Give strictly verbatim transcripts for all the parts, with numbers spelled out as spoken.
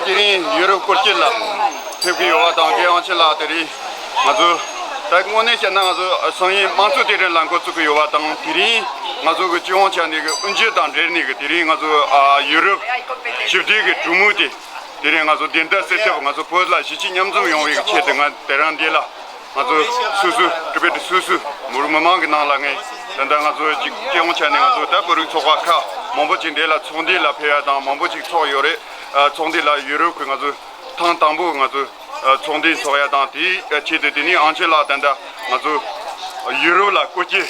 དེ་རིང་ཡུ་རོབ་སྐོར་སྐྱོད་ལ་ཕེབས་ཀྱི་ཡོད་པ་དང་། རྒན་དབང་ཆེན་ལགས་དེ་རིང་ང་ཚོ་ད་དངོས་གནས་བཤད་ན་ང་ཚོ་སང་ཉིན་དམངས་གཙོ་དེ་རིང་ལ་འགོ་བཙུགས་ཀྱི་ཡོད་པ་དང་། དེ་རིང་ང་ཚོ་གི་སྤྱི་ཡོངས་ཆ་ནས་གི་དབུ་འབྱེད་དང་འབྲེལ་ནས་གི་དེ་རིང་ང་ཚོ་ཨ་ཡུ་རོབ་ཞི་བདེ་གི་གྲོས་མོལ་དེ་དེ་རིང་ང་ཚོ་བདེན་མཐའ་གསལ་ཐབས། ང་ཚོ་བོད་ལ་གཞིས་བྱེས་མཉམ་འཛོམས་ཡོང་བའི་ཆེད་དུ། ང་དེ་རིང་འདི་ལ་ང་ཚོ་སོ་སོ་ཊི་བེ་ཊི་སོ་སོ་མི་རིགས་མི་མང་གི་ནང་ལ་ངས་ད་ལྟ་ང་ཚོ་ཅིག་སྤྱི་ཡོངས་ཆ་ནས་ང་ཚོ་ད་བོད་རིགས་ཚོགས་པ་ཁག་མང་པོ་ཅིག་འདི་ལ་ཚོགས་འདུ་ལ་ཕེབས་ཡ་དང་མང་པོ་ཅིག་ཚོགས་ཡོད་རེད། ཨ་ཚོགས་འདུ་ལ་ཡུ་རོབ་ཀྱི་ང་ཚོ་ཐེངས་དང་པོ་ང་ཚོ་ཨ་ཚོགས་འདུ་ཚོགས་ཡ་དང་། དེའི་ཆེད་དུ་དེ་ནས་དབང་ཆེན་ལགས་ད་ལྟ་ང་ཚོ་ཡུ་རོབ་ལ་སྐོར་སྐྱོད་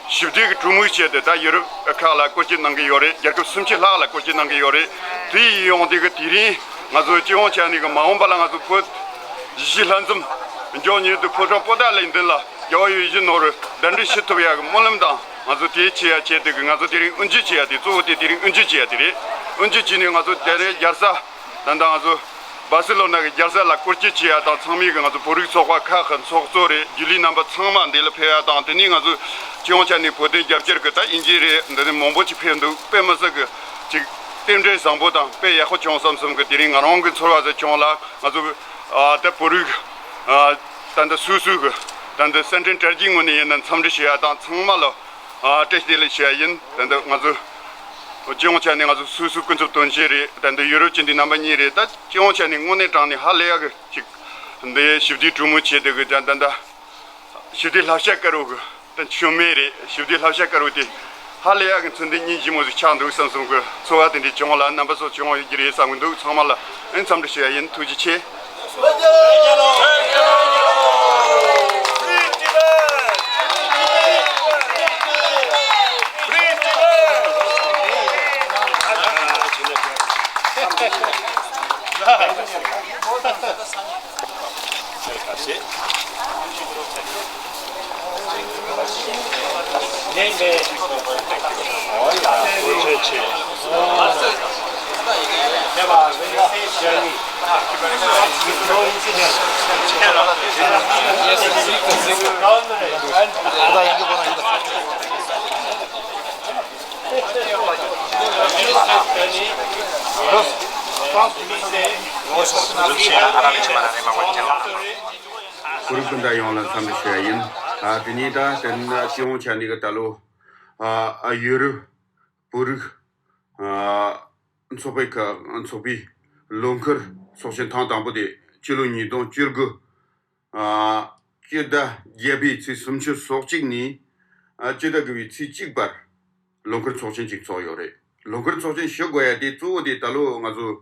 ཞི་བདེ་གི་གྲོས་མོལ་ཆེད་དུ། ད་ཡུ་རོབ་ཁག་ལ་སྐོར་སྐྱོད་གནང་གི་ཡོད་རེད། རྒྱལ་ཁབ་སུམ་ཅུ་ལྷག་ལ་སྐོར་སྐྱོད་གནང་གི་ཡོད་རེད། དེ་ཡིན་ཡོང་དུས་ཀྱི་དེ་རིང་ང་ཚོ་སྤྱི་ཡོངས་ཆ་ནས་ཀྱི་མ་འོངས་པ་ལ་ང་ཚོ་བོད་གཞིས་བྱེས་ལྷན་འཛོམས་མགྱོགས་མྱུར་དུ་ཕོ་བྲང་པོ་ཏཱ་ལའི་མདུན་ལ་རྒྱལ་བ་ཡིད་བཞིན་ནོར་བུ་གདན་འདྲེན་ཞུ་ཐུབ་ཡག་གི་སྨོན་ལམ་དང་། ང་ཚོ་དེའི་ཆེད་ཡ་ཆེད་དུ་གི་ང་ཚོ་དེ་རིང་དབུ་འབྱེད་བྱེད་ཡ་དེ་གཙོ་བོ་དེ་དེ་རིང་དབུ་འབྱེད་བྱེད་ཡ་དེ་རེད། དབུ་འབྱེད་བྱས་ནས་ང་ཚོ་དེ་རིང་རྒྱལ་ས་ད་ལྟ་ང་ཚོ་སྦར་སེ་ལོ་ན་གི་རྒྱལ་ས་ལ་སྐོར་སྐྱོད་བྱེད་ཡ་དང་། ཚང་མས་གི་ང་ཚོ་བོད་རིགས་ཚོགས་པ་ཁག་གི་ཚོགས་གཙོ་རེད། རྒྱུན་ལས་རྣམ་པ་ཚང་མ་འདི་ལ་ཕེབས་ཡ་དང་། དེ་ནས་ང་ཚོ་སྤྱི་ཡོངས་ཆ་ནས་བོད་དོན་རྒྱབ་སྐྱོར་གི་ད་ཨིན་ཇི་རེད། འདི་ནས་མང་པོ་ཅིག་ཕེབས་འདུག་དཔེ་མི་སྲིད་གི་ཅིག་རྟེན་འབྲེལ་བཟང་པོ་དང་དཔེ་ཡག་པོ་བྱུང་བསམ་བསམ་གི། དེ་རིང་ང་རང་གི་ཚོར་བ་ཟེར་བྱུང་ལ། ང་ཚོ་གི་ཨ་ད་བོད་རིགས་ཨ་ད་ལྟ་སོ་སོ་གི་ད་ལྟ་སེམས་ཁྲལ་བྲལ་གྱི་ངང་ནས་ཡིན་ན་འཚམས་འདྲི་ཞུ་ཡ་དང་། ཚང་མ་ལ་ཨ་བཀྲ་ཤིས་བདེ་ལེགས་ཞུ་ཡ་ཡིན། ད་ལྟ་ང་ཚོ་སྤྱི་ཡོངས་ཆ་ནས་ང་ཚོ་སོ་སོའི་ཀུན་རྫོབ་དོན་ཆེན་རེད། ད་ལྟ་ཡུ་རོབ་སྤྱི་འཐུས་རྣམ་པ་གཉིས་རེད། ད་སྤྱི་ཡོངས་ཆ་ནས་དངོས་གནས་དྲང་གནས་ཧ་ལས་ཡག་གི་ཅིག་འདི་ཞི་བདེའི་གྲོས་མོལ་བྱས་ཏེ་གི་ད་ད་ད་ཞི་བདེ་བསླབ་བྱ་དཀར་པོ་གི་ད་མཆོད་མེ་རེད། ཞི་བདེ་བསླབ་བྱ་དཀར་པོ་དེ་ཧ་ལས་ཡག་གི་མཚོན་དོན་སྙིང་རྗེ་མོ་ཞིག་ཆགས་འདུག་བསམ་བསམ་གི་ཚོར་བ་དེ་འདྲ་བྱུང་ལ། རྣམ་པ་ཚོ་བྱུང་བ་ཡོད་ཀྱི་རེད་བསམ་གི་འདུག་ཚང་མ་ལ་ཨེ་འཚམས་འདྲི་ཞུ་ཡ་ཡིན། ཐུགས་རྗེ་ཆེ། བོད་རིགས་སྤུན་ཟླ་ཡོངས་ལ་འཚམས་འདྲི་ཞུ་ཡ་ཡིན། ཨ་དེ་ནས་ད་དེ་ན་སྤྱི་ཡོངས་ཆ་ནས་གི་ད་ལོ་ཨ་ཨ་ཡུ་རོབ་བོད་རིགས་ཨ་ཚོགས་པའི་ཁ་ཚོགས་པའི་ལོ་འཁོར་ཚོགས་ཆེན་ཐེངས་དང་པོ་དེ་སྤྱི་ལོ་ཉིས་སྟོང་བཅུ་དགུ་ཨ་སྤྱི་ཟླ་བརྒྱད་པའི་ཚེས་སུམ་ཅུ་སོ་གཅིག་ནས་ཨ་སྤྱི་ཟླ་དགུ་པའི་ཚེས་གཅིག་བར་ལོ་འཁོར་ཚོགས་ཆེན་ཅིག་ཚོགས་ཡོད་རེད། ལོ་འཁོར་ཚོགས་ཆེན་ཞུ་དགོས་ཡ་དེ་གཙོ་བོ་དེ་ད་ལོ་ང་ཚོ་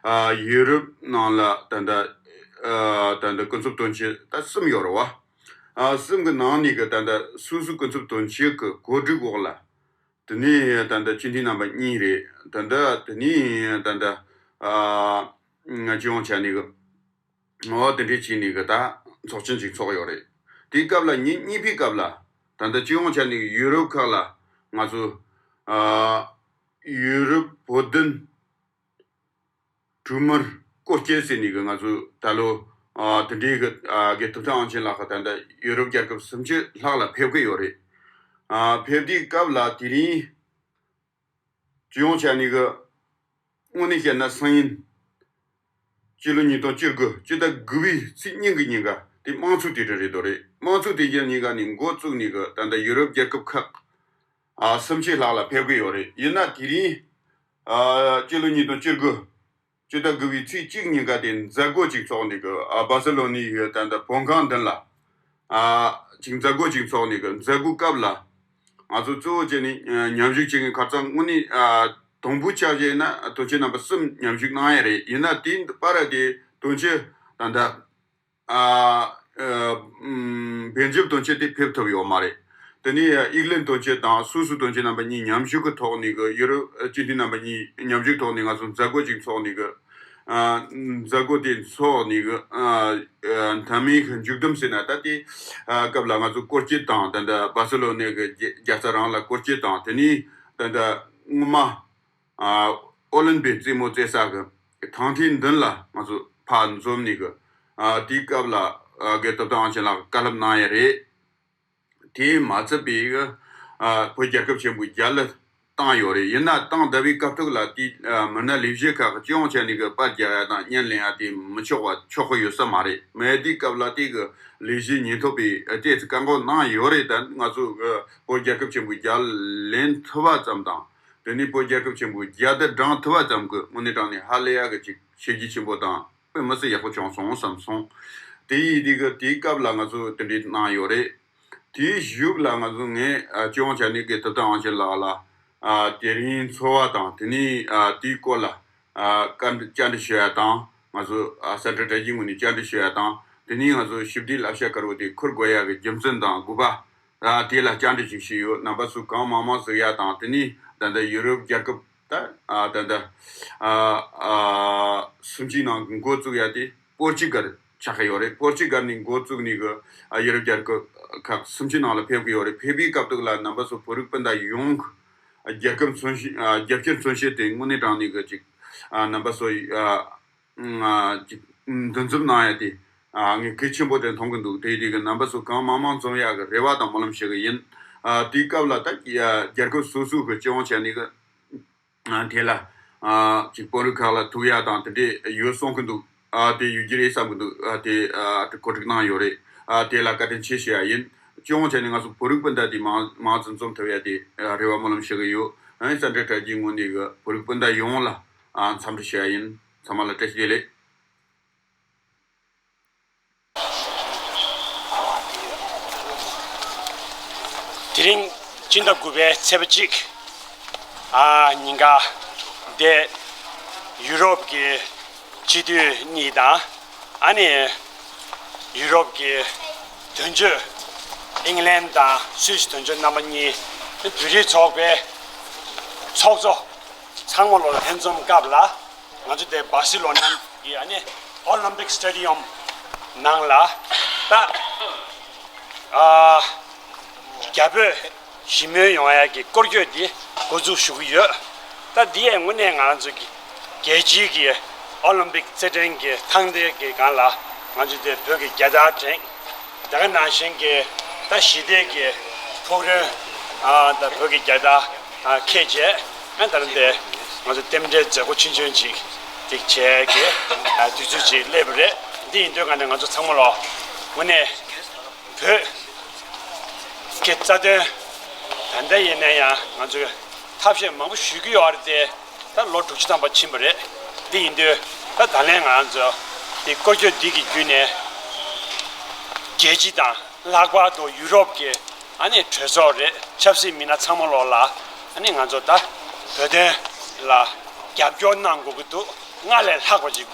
ཨ་ཡུ་རོབ་ནང་ལ་ད་ལྟ་ཨ་ད་ལྟ་ཀུན་རྫོབ་དོན་ཆེན་ད་གསུམ་ཡོད་རེད་བ། ཨ་གསུམ་གི་ནང་ནས་གི་ད་ལྟ་སོ་སོའི་ཀུན་རྫོབ་དོན་ཆེན་གི་གོ་སྒྲིག་འོག་ལ། དེ་ནས་ད་ལྟ་སྤྱི་འཐུས་རྣམ་པ་གཉིས་རེད། ད་ལྟ་དེ་ནས་ད་ལྟ་ཨ་སྤྱི་ཡོངས་ཆ་ནས་གི་འོ་དེ་འདྲས་བྱས་ནས་གི་ད་ཚོགས་ཆེན་ཅིག་ཚོགས་ཡོད་རེད། དེའི་སྐབས་ལ་ཉིན་གཉིས་པའི་སྐབས་ལ་ད་ལྟ་སྤྱི་ཡོངས་ཆ་ནས་གི་ཡུ་རོབ་ཁག་ལ་ང་ཚོ་ཨ་ཡུ་རོབ་བོད་དོན་གྲོས་མོལ་སྐོར་སྐྱོད་ཟེར་ནས་གི་ང་ཚོ་ད་ལོ་ཨ་དེ་འདྲའི་གི་ཨ་རྒན་ཐུབ་བསྟན་དབང་ཆེན་ལགས་ད་ལྟ་ཡུ་རོབ་རྒྱལ་ཁབ་སུམ་ཅུ་ལྷག་ལ་ཕེབས་ཀྱི་ཡོད་རེད། ཨ་ཕེབས་དུས་སྐབས་ལ་དེ་རིང་སྤྱི་ཡོངས་ཆ་ནས་གི་དངོས་གནས་བཤད་ན་སང་ཉིན་སྤྱི་ལོ་ཉིས་སྟོང་བཅུ་དགུ་སྤྱི་ཟླ་དགུ་པའི་ཚེས་གཉིས་ཀྱི་ཉིན་ཀ་དེ་དམངས་གཙོའི་དུས་དྲན་རེད་དོ་རེད། དམངས་གཙོའི་དུས་དྲན་ཉིན་ཀ་ནས་འགོ་བཙུགས་ནས་གི་ད་ལྟ་ཡུ་རོབ་རྒྱལ་ཁབ་ཁག་ཨ་སུམ་ཅུ་ལྷག་ལ་ཕེབས་ཀྱི་ཡོད་རེད། ཡིན་ན་དེ་རིང་ཨ་སྤྱི་ལོ་ཉིས་སྟོང་བཅུ་དགུ་སྤྱི་ཟླ་དགུ་པའི་ཚེས་གཅིག་ཉིན་ཀ་དེ་མཛད་སྒོ་ཅིག་ཚོགས་ནས་གི་ཨ་སྦར་སེ་ལོ་ནའི་ཡུལ་ད་ལྟ་བོད་ཁང་མདུན་ལ་ཨ་ཅིག་མཛད་སྒོ་ཅིག་ཚོགས་ནས་གི་མཛད་སྒོའི་སྐབས་ལ་ང་ཚོ་གཙོ་བོ་བྱས་ནས་ཨ་མཉམ་ཞུགས་བྱེད་མཁན་ཁ་སང་དངོས་གནས་ཨ་དང་པོ་ཆ་བཞག་ན་དོན་གཅོད་རྣམ་པ་གསུམ་མཉམ་ཞུགས་གནང་ཡ་རེད། ཡིན་ན་དེ་བར་དེ་དོན་གཅོད་ད་ལྟ་ཨ་ཨ་ཨམ་སྦེལ་ཇམ་དོན་གཅོད་དེ་ཕེབས་ཐུབ་ཡོད་མ་རེད། དེ་ནས་ཨིག་ལན་དོན་གཅོད་དང་སུད་སི་དོན་གཅོད་རྣམ་པ་གཉིས་མཉམ་ཞུགས་ཀྱི་ཐོག་ནས་གི་ཡུ་རོབ་སྤྱི་འཐུས་རྣམ་པ་གཉིས་མཉམ་ཞུགས་ཐོག་ནས་ང་ཚོ་མཛད་སྒོ་ཅིག་ཚོགས་ནས་གི་ཨ་མཛད་སྒོ་དེ་ཚོགས་ནས་གི་ཨ་ཨ་མཐའ་མའི་གི་མཇུག་བསྡོམས་ཟེར་ན་ད་དེ་ཨ་སྐབས་ལ་ང་ཚོ་སྐོར་སྐྱོད་དང་ད་ལྟ་སྦར་སེ་ལོ་ནའི་གི་རྒྱལ་རྒྱལ་ས་རང་ལ་སྐོར་སྐྱོད་དང་། དེ་ནས་ད་ལྟ་སྔོན་མ་ཨ་ཨོ་ལིམ་པིག་རྩེད་མོ་རྩེ་ས་གི་ཐང་ཐིག་མདུན་ལ་ང་ཚོ་ཕར་འཛོམས་ནས་གི་ཨ་དེའི་སྐབས་ལ་ཨ་རྒན་ཐུབ་བསྟན་དབང་ཆེན་ལགས་བཀའ་སློབ་གནང་ཡ་རེད། དེས་མ་ཚད་པའི་གི་ཨ་བོད་རྒྱལ་ཁབ་ཆེན་པོའི་རྒྱལ་གླུ་ བཏང་ཡོད་རེད། ཡིན་ན་བཏང་བསྡད་པའི་སྐབས་ཐོག་ལ་དེའི་མི་སྣ་ལས་བྱེད་ཁག་གིས་སྤྱི་ཡོངས་ཆ་ནས་གི་པར་རྒྱག་ཡ་དང་བརྙན་ལེན་ཡ་དེ་མི་ཆོག་པ་ཆོག་གི་ཡོད་ས་མ་རེད། མེད་དུས་སྐབས་ལ་དེ་གི་ལས་གཞི་ཉེན་ཐོབ་པའི་ཨ་ཏོག་ཙམ་བཀག་འགོག་གནང་ཡོད་རེད། ད་ང་ཚོ་གི་བོད་རྒྱལ་ཁབ་ཆེན་པོའི་རྒྱ་ལན་ཐུབ་པ་ཙམ་དང་། དེ་ནས་བོད་རྒྱལ་ཁབ་ཆེན་པོའི་རྒྱལ་དར་བསྒྲེངས་ཐུབ་པ་ཙམ་གྱིས་དངོས་གནས་དྲང་གནས་ཧ་ལས་ཡག་གི་ཅིག་བྱས་རྗེས་ཆེན་པོ་དང་དཔེ་མི་སྲིད་ཡག་པོ་བྱུང་སོང་བསམ་སོང་། དེ་ཡིན་དུས་ཀྱི་དེའི་སྐབས་ལ་ང་ཚོ་དེ་འདྲའི་གནང་ཡོད་རེད། དེའི་གཞུག་ལ་ང་ཚོ་ངས་ཨ་སྤྱི་ཡོངས་ཆ་ནས་ཀྱི་ཐུབ་བསྟན་དབང་ཆེན་ལགས་ལ་ཨ་དེ་རིང་འཚོ་བ་དང་དེ་ནས་ཨ་དེའི་སྐོར་ལ་ཨ་བཀའ་འདྲི་བཅར་འདྲི་ཞུ་ཡ་དང་། ང་ཚོ་ཨ་སེན་ཊར་དྲ་རྒྱའི་ངོས་ནས་བཅར་འདྲི་ཞུ་ཡ་དང་། དེ་ནས་ང་ཚོ་ཞི་བདེའི་བསླབ་བྱ་དཀར་པོ་དེ་འཁུར་དགོས་ཡ་གི་རྒྱུ་མཚན་དང་དགོས་པ། ཨ་དེ་ལ་བཅར་འདྲི་ཅིག་བྱས་ཡོད། རྣམ་པ་ཚོ་གང་མང་མང་གཟིགས་ཡ་དང་། དེ་ནས་ད་ལྟ་ཡུ་རོབ་རྒྱལ་ཁབ་ད་ཨ་ད་ལྟ་ཨ་ཨ་སུམ་ཅུའི་ནང་གི་འགོ་བཙུགས་ཡ་དེ་པོར་ཅི་གལ་ཆགས་ཀྱི་ཡོད་རེད། པོར་ཅི་གལ་ནས་འགོ་བཙུགས་ནས་གི་ཨ་ཡུ་རོབ་རྒྱལ་ཁབ་ཁག་སུམ་ཅུའི་ནང་ལ་ཕེབས་ཀྱི་ཡོད་རེད། ཕེབས་པའི་སྐབས་ཐོག་ལ་རྣམ་པ་ཚོ་བོད་རིགས་སྤུན་ཟླ་ཡོངས་ཀྱི་རྒྱལ་ཁབ་མཚོན་བྱེད་ཨ་རྒྱབ་སྐྱོར་མཚོན་བྱེད་དེ་དངོས་གནས་དྲང་གནས་གི་ཅིག་ཨ་རྣམ་པ་ཚོ་ཨ། ཨ་ཅིག་འདུ་འཛོམས་གནང་ཡ་དེ་ཨ་ངས་གལ་ཆེན་པོ་དེ་མཐོང་གི་འདུག་དེ་དེ་གི་རྣམ་པ་ཚོ་གང་མང་མང་འཛོམས་ཡ་གི་རེ་བ་དང་སྨོན་ལམ་ཞུ་གི་ཡིན། ཨ་དེའི་སྐབས་ལ་ད་ཨ་རྒྱལ་ཁབ་སོ་སོ་གི་སྤྱི་ཡོངས་ཆ་ནས་གི་ཨ་དེ་ལ་ཨ་ཅིག་བོད་རིགས་ཁག་ལ་ཐུག་ཡ་དང་དེ་འདྲས་ཡོད་གསུང་གི་འདུག་ཨ་དེ་ཡོད་ཀྱི་རེད་བསམ་གི་འདུག་ཨ་དེ་ཨ་དེ་གོ་སྒྲིག་གནང་ཡོད་རེད། ཨ་དེ་ལ་བཀའ་དྲིན་ཆེ་ཞུ་ཡ་ཡིན། སྤྱི་ཡོངས་ཆ་ནས་ང་ཚོ་བོད་རིགས་སྤུན་ཟླ་དེ་མང་མང་ཙམ་འཛོམས་ཐུབ་ཡ་དེ་ཨ་རེ་བ་སྨོན་ལམ་ཞུ་གི་ཡོད། ཨ་ནི་སེན་ཊར་དྲ་རྒྱའི་ངོས་ནས་གི་བོད་རིགས་སྤུན་ཟླ་ཡོངས་ལ་ཨ་འཚམས་འདྲི་ཞུ་ཡ་ཡིན། ཚང་མ་ལ་བཀྲ་ཤིས་བདེ་ལེགས། དེ་རིང་སྤྱི་ཟླ་དགུ་པའི་ཚེས་པ་གཅིག་ཨ་ཉིན་ཀ་འདི་ཡུ་རོབ་ཀྱི་སྤྱི་འཐུས་གཉིས་དང་། ཨ་ནི་ཡུ་རོབ་ཀྱི་དོན་གཅོད་ཨིང་ལན་དང་སུད་སི་དོན་གཅོད་རྣམ་པ་གཉིས་བོད་རིགས་ཚོགས་པའི་ཚོགས་གཙོ་ཚང་མ་ལོ་ལ་ལྷན་འཛོམས་སྐབས་ལ། ང་ཚོ་དེ་སྦར་སི་ལོ་ན་གི་ཨ་ནི་ཨོ་ལིམ་པིག་སི་ཊེ་ཌི་ཡམ་ནང་ལ་ད་ཨ་རྒྱ་བོད་ཞི་མོལ་ཡོང་ཡ་གི་སྐོར་སྐྱོད་འདི་འགོ་འཛུགས་ཞུ་གི་ཡོད། ད་འདི་ཡའི་དངོས་གནས་ང་ཚོ་གི་རྒྱལ་སྤྱིའི་གི་ཨོ་ལིམ་པིག་རྩེད་འགྲན་གི་ཐང་དེ་གི་སྒང་ལ་ང་ཚོ་དེ་བོད་ཀྱི་རྒྱལ་དར་བསྒྲེངས། དེ་ག་ནང་བཞིན་གྱི་ད་ཞི་བདེ་གི་ཕུག་རོན་ཨ་ད་བོད་ཀྱི་རྒྱལ་དར་ཨ་འཁྱེར་བྱས། ཨ་ད་ལྟ་དེ་ང་ཚོ་རྟེན་འབྲེལ་མཛད་སྒོ་ཆུང་ཆུང་ཅིག་ཅིག་བྱས་ཀྱི་ཨ་དུས་ཚོད་ཅིག་སླེབས་པ་རེད། འདི་ཡིན་དུས་ག་ནས་ང་ཚོ་ཚང་མ་ལོ་དངོས་གནས་བོད་ཀྱི་རྩ་དོན་ད་ལྟ་ཡིན་ན་ཡང་ང་ཚོས་ཐབས་ཤེས་མང་པོ་ཞུ་གི་ཡོད་རེད་དེ། ད་ལོ་དྲུག་ཅུ་ཐམ་པ་ཕྱིན་པ་རེད། དེ་ཡིན་དུས་ད་ད་ལན་ང་ཚོ་དེ་སྐོར་སྐྱོད་འདི་གི་བརྒྱུད་ནས་རྒྱལ་སྤྱི་དང་ལྷག་པར་དུ་ཡུ་རོབ་ཀྱི་ཨ་ནི་གྲོས་ཚོགས་རེད། ཆབ་སྲིད་མི་སྣ་ཚང་མ་ལོག་ལ་ཨ་ནི་ང་ཚོ་ད་བོད་དོན་ལ་རྒྱབ་སྐྱོར་གནང་དགོས་ཀྱི་འདུག་སྔར་ལས་ལྷག་པ་ཅིག་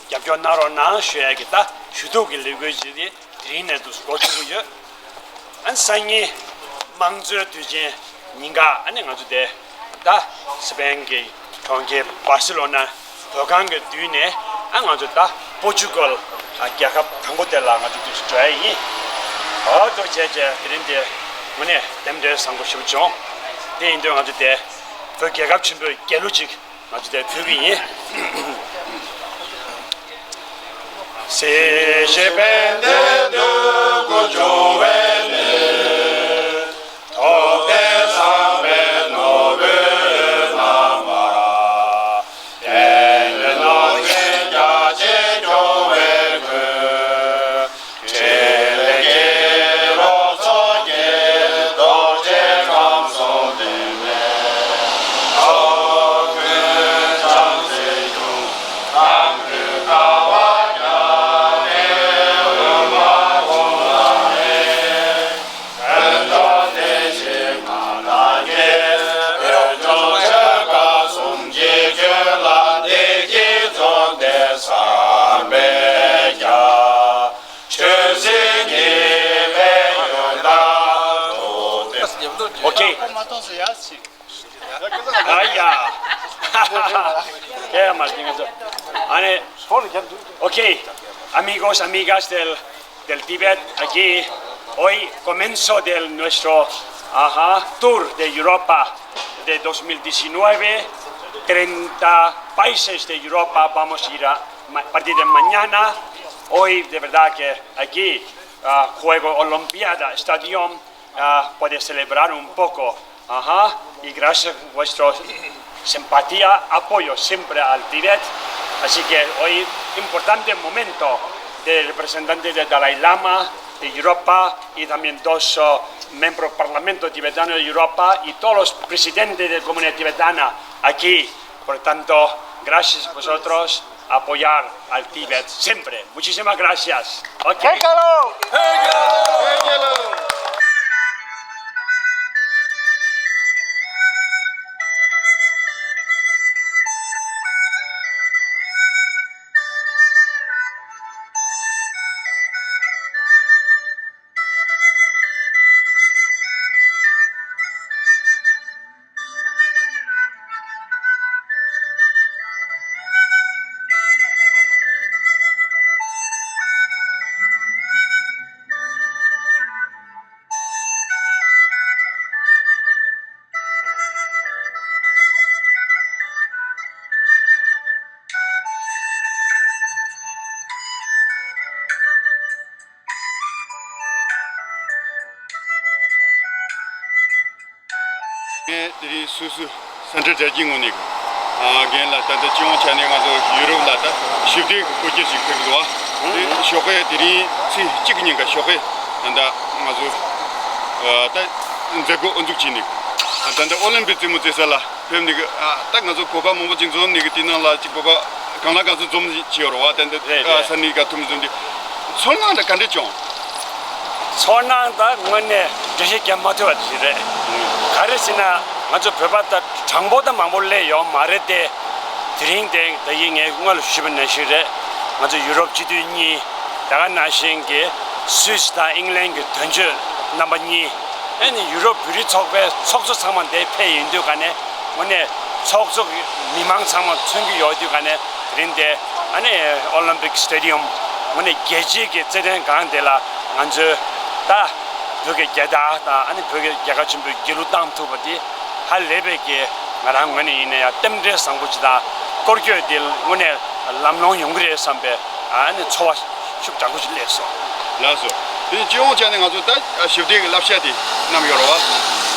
རྒྱབ་སྐྱོར་གནང་རོགས་གནང་ཞུ་ཡ་གི་ད་ཞུ་གཏུག་གི་ལས་འགུལ་ཅིག་དེ་དེ་རིང་ནས་འདུག་འགོ་ཚུགས་ཀྱི་ཡོད། ཨ་ནི་སང་ཉིན་དམངས་གཙོའི་དུས་ཆེན་ཉིན་ཀ་ཨ་ནི་ང་ཚོ་དེ་ད་སི་པེན་གྱི་གྲོང་ཁྱེར་བར་སི་ལོ་ན་བོད་ཁང་གི་མདུན་ནས་ཨ་ང་ཚོ་ད་པོར་ཅུ་གལ་རྒྱལ་ཁབ་དང་པོ་དེ་ལ་ང་ཚོ་དུས་སུ་འགྲོ་ཡ་ཡིན། འོ་དེ་བྱས་བྱས་དེ་རིང་དེ་དངོས་གནས་རྟེན་འབྲེལ་བཟང་པོ་ཞེ་པོ་བྱུང་། དེ་ཡིན་དུས་ང་ཚོ་དེ་བོད་རྒྱལ་ཁབ་ཆེན་པོའི་རྒྱལ་གླུ་ཅིག་ང་ཚོ་དེ་ཕུལ་གི་ཡིན། སྲིད་ཞི་ཕན་བདེ་འདོད་དགུ་འབྱུང་བའི་གནས། ཐུབ་བསྟན་བསམ་པའི་ནོར་བུས་རྣམ་པར་བརྒྱན། ནོར་འཛིན་རྒྱ་ཆེན་སྐྱོང་བའི་མགོན། ཕྲིན་ལས་རོལ་མཚོ་རྒྱས། རྡོ་རྗེ་ཁམས་གསུམ་འདུས་མའི་མཆོག་ཀུན་བྱང་སེམས་སྐྱོང་། དམ་ཆོས་དགའ་བ་རྒྱལ་བའི་དབུ་མ་དགོངས་ལ་གནས། དོན་གྲུབ་བདེ་ཆེན་མངའ་བདག་གིས། འོད་སྲུང་ཆོས་འཁོར་གསུམ་གྱི་རྒྱུད་ལ། བདེ་སྐྱིད་འཛོམས་ཏེ་བསམ་པའི་རྒྱལ། ཆོས་སྲིད་གཉིས་ཕན་ཡོན་དང་། ཨོ་ཁེ། ཨ་ཡ། ཨ་ནི། Ok, amigos, amigas del, del Tíbet, aquí hoy comienzo de nuestro, ajá, tour de Europa de dos mil diecinueve. Treinta países de Europa vamos a ir a, ma-, a partir de mañana. Hoy, de verdad que aquí, ah, juego Olimpiada, Stadium, ah, puede celebrar un poco. Ajá, y gracias por vuestra simpatía, apoyo siempre al Tíbet. Así que hoy importante momento de representante de Dalai Lama de Europa y también dos oh, miembros del Parlamento tibetano de Europa y todos los presidentes de la comunidad tibetana aquí. Por tanto, gracias a vosotros apoyar al Tíbet siempre. Muchísimas gracias. Ok. ངས་དེ་རིང་སོ་སོའི་སེན་ཊར་རྒྱལ་སྤྱིའི་ངོས་ནས་རྒན་ལགས། ད་ལྟ་སྤྱི་ཡོངས་ཆ་ནས་ང་ཚོ་ཡུ་རོབ་ལ་ད་ཞི་བདེའི་སྐུ་སྐྱེལ་ཞིག་ཕེབས་འདུག་བ། དེ་ཞོགས་ཀས་དེ་རིང་ཚེས་གཅིག་ཉིན་ཀ་ཞོགས་ཀས་ད་ལྟ་ང་ཚོ་ད་མཛད་སྒོ་དབུ་འཛུགས་བྱས་ནས། ད་ལྟ་ཨོ་ལིམ་པིག་རྩེད་མོ་རྩེ་ས་ལ་ཕེབས་ནས། ད་ང་ཚོ་བོད་པ་མང་པོ་ཅིག་འཛོམས་ནས་དེ་ནང་ལ་ཅིག་བོད་པ་གང་ལ་གང་འཚམ་འཛོམས་བྱས་ཡོད་རེད་བ། ད་ལྟ་རེད་རེད། ས་གནས་ག་ཐུབ་མི་འཛོམས་དེ། ཚོར་སྣང་ད་ག་འདྲ་བྱུང་། ཚོར་སྣང་ད་དངོས་གནས་འགྲེལ་བཤད་རྒྱག་མ་ཐུབ་པ་ཞིག་རེད། ག་རེ་ཟེར་ན་ང་ཚོ་བོད་པ་ད་གྲངས་འབོར་ད་མང་པོ་སླེབས་ཡོད་མ་རེད་དེ། དེ་རིང་དེ་ད་ཡིན་ངས་སྔོན་ལ་ཞུས་པ་ནང་བཞིན་རེད། ང་ཚོ་ཡུ་རོབ་སྤྱི་འཐུས་གཉིས། ད་ག་ནང་བཞིན་གྱི་སུད་སི་དང་ཨིང་ལན་གྱི་དོན་གཅོད་རྣམ་པ་གཉིས། ཨ་ནི་ཡུ་རོབ་བོད་རིགས་ཚོགས་པའི་ཚོགས་གཙོ་ཚང་མ་འདིར་ཕེབས་ཡོང་དུས་ག་ནས་དངོས་གནས་ཚོགས་གཙོ་གི་མི་མང་ཚང་མ་མཚོན་གྱི་ཡོད་དུས་ག་ནས། དེ་རིང་འདི་ཨ་ནི་ཨོ་ལིམ་པིག་སི་ཊེ་ཌི་ཡམ་དངོས་གནས་རྒྱལ་སྤྱིའི་གི་རྩེད་འགྲན་སྒང་དེ་ལ་ང་ཚོའི་ད་བོད་ཀྱི་རྒྱལ་དར་དང་ཨ་ནི་བོད་ཀྱི་རྒྱལ་ཁབ་ཆེན་པོའི་རྒྱལ་གླུ་བཏང་ཐུབ་པ་དེ་ཧ་ལས་པའི་གི་ང་རང་ངོས་ནས་ཡིན་ན་ཡང་རྟེན་འབྲེལ་བཟང་པོ་ཅིག་དང་སྐོར་སྐྱོད་དེ་དངོས་གནས་ལམ་ལྷོང་ཡོང་གི་རེད་བསམ་པའི་ཨ་ནི་ཚོར་བ་ཤུགས་དྲག་པོ་ཞིག་སླེབས་སོང་། ལགས་སོ། དེ་སྤྱི་ཡོངས་ཆ་ནས་ང་ཚོ་ད་ཞི་བདེའི་བསླབ་བྱ་དེ་བསྣམས་ཡོད་རེད་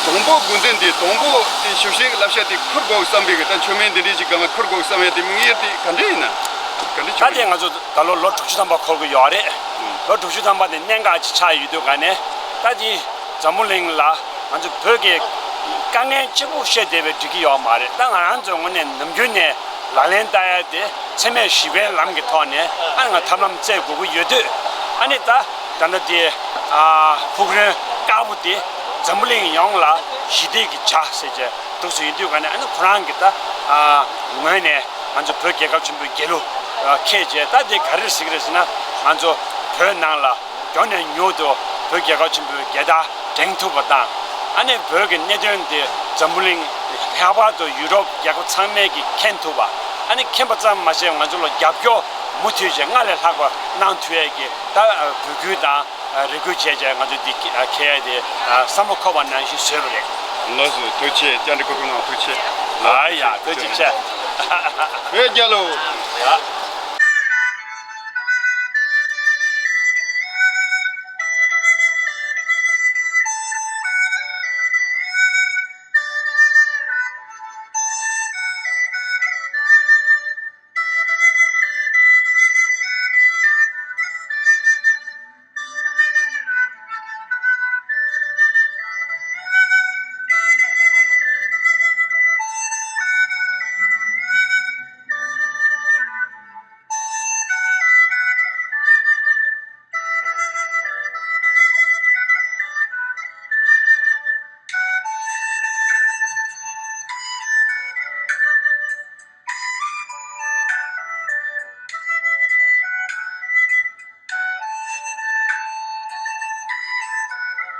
བ། དང་པོ་འགོ་འཛིན་དེ་དང་པོ་དེ་ཞི་བདེའི་བསླབ་བྱ་དེ་འཁུར་དགོས་བསམ་པའི་གི་ད་མཆོད་མེ་འདི་འདྲའི་ཞིག་སྒང་ལ་འཁུར་དགོས་བསམ་ཡ་དེ་དམིགས་ཡུལ་དེ་ག་འདྲ་ཡིན་ན། ག་འདྲ་ད་བྱུང་དེ་ཡིན། ང་ཚོ་ད་ལོ་ལོ་དྲུག་ཅུ་ཐམ་པ་འཁོར་གི་ཡོད་རེད། ལོ་དྲུག་ཅུ་ཐམ་པ་དེ་གནད་འགག་ཅིག་ཆགས་ཡོད་དུས་ག་ནས་ད་དེ་འཛམ་བུ་གླིང་ལ་ང་ཚོ་བོད་ཀྱི་དཀའ་ངལ་གཅིག་པུ་བཤད་བསྡད་པའི་འགྲིག་གི་ཡོད་མ་རེད། ད་ང་རང་ཚོ་དངོས་གནས་ནམ་རྒྱུན་ནས་ལག་ལེན་བསྟར་ཡ་དེ་འཚེ་མེད་ཞི་བའི་ལམ་གྱི་ཐོག་ནས་ཨ་ནི་ང་ཐབས་ལམ་བཙལ་དགོས་ཀྱི་ཡོད་དུས། ཨ་ནི་ད་ད་ལྟ་དེ་ཨ་ཕུག་རོན་དཀར་པོ་དེ་འཛམ་བུ་གླིང་ཡོངས་ལ་ཞི་བདེ་གི་ཇ་ཟེར་བྱས་འདུག་སེ་ཡིན་དུས་ག་ནས་ཨ་ནི་ཁོ་རང་གི་ད་ཨ་ངོས་ནས་ང་ཚོ་བོད་རྒྱལ་ཁབ་ཆེན་པོའི་རྒྱལ་གླུ་ཨ་འཁྱེར་བྱས། ད་དེ་ག་རེ་ཟེར་གི་རེད་ཟེར་ན། ང་ཚོ་བོད་ནང་ལ་མགྱོགས་ནས་མྱུར་དུ་བོད་རྒྱལ་ཁབ་ཆེན་པོའི་རྒྱལ་དར་བསྒྲེངས་ཐུབ་པ་དང་། ཨ་ནི་བོད་ཀྱི་གནད་དོན་དེ་འཛམ་བུ་གླིང་། ལྷག་པར་དུ་ཡུ་རོབ་རྒྱལ་ཁབ་ཚང་མས་ཀྱིས་མཁྱེན་ཐུབ་པ། ཨ་ནི་མཁྱེན་པ་ཙམ་མ་ཟད་ང་ཚོ་ལ་རྒྱབ་སྐྱོར་མུ་མཐུད་བྱས་སྔར་ལས་ལྷག་པ་གནང་ཐུབ་ཡས་ཀྱི་ད་འབོད་སྐུལ་དང་རེ་སྐུལ་བྱས་བྱས་ང་ཚོས་འདི་འཁྱེར་ཡས་དེ་བསམ་བློ་འཁོར་བ་ནང་བཞིན་བཟོས་པ་རེད། ལགས་སོ། ཐུགས་རྗེ་ཆེ། བཅར་འདྲི་གོ་སྐབས་གནང་ཐུགས་རྗེ་ཆེ། ཨ་ཡ། ཐུགས་རྗེ་ཆེ། བོད་རྒྱལ་ལོ། ཡ།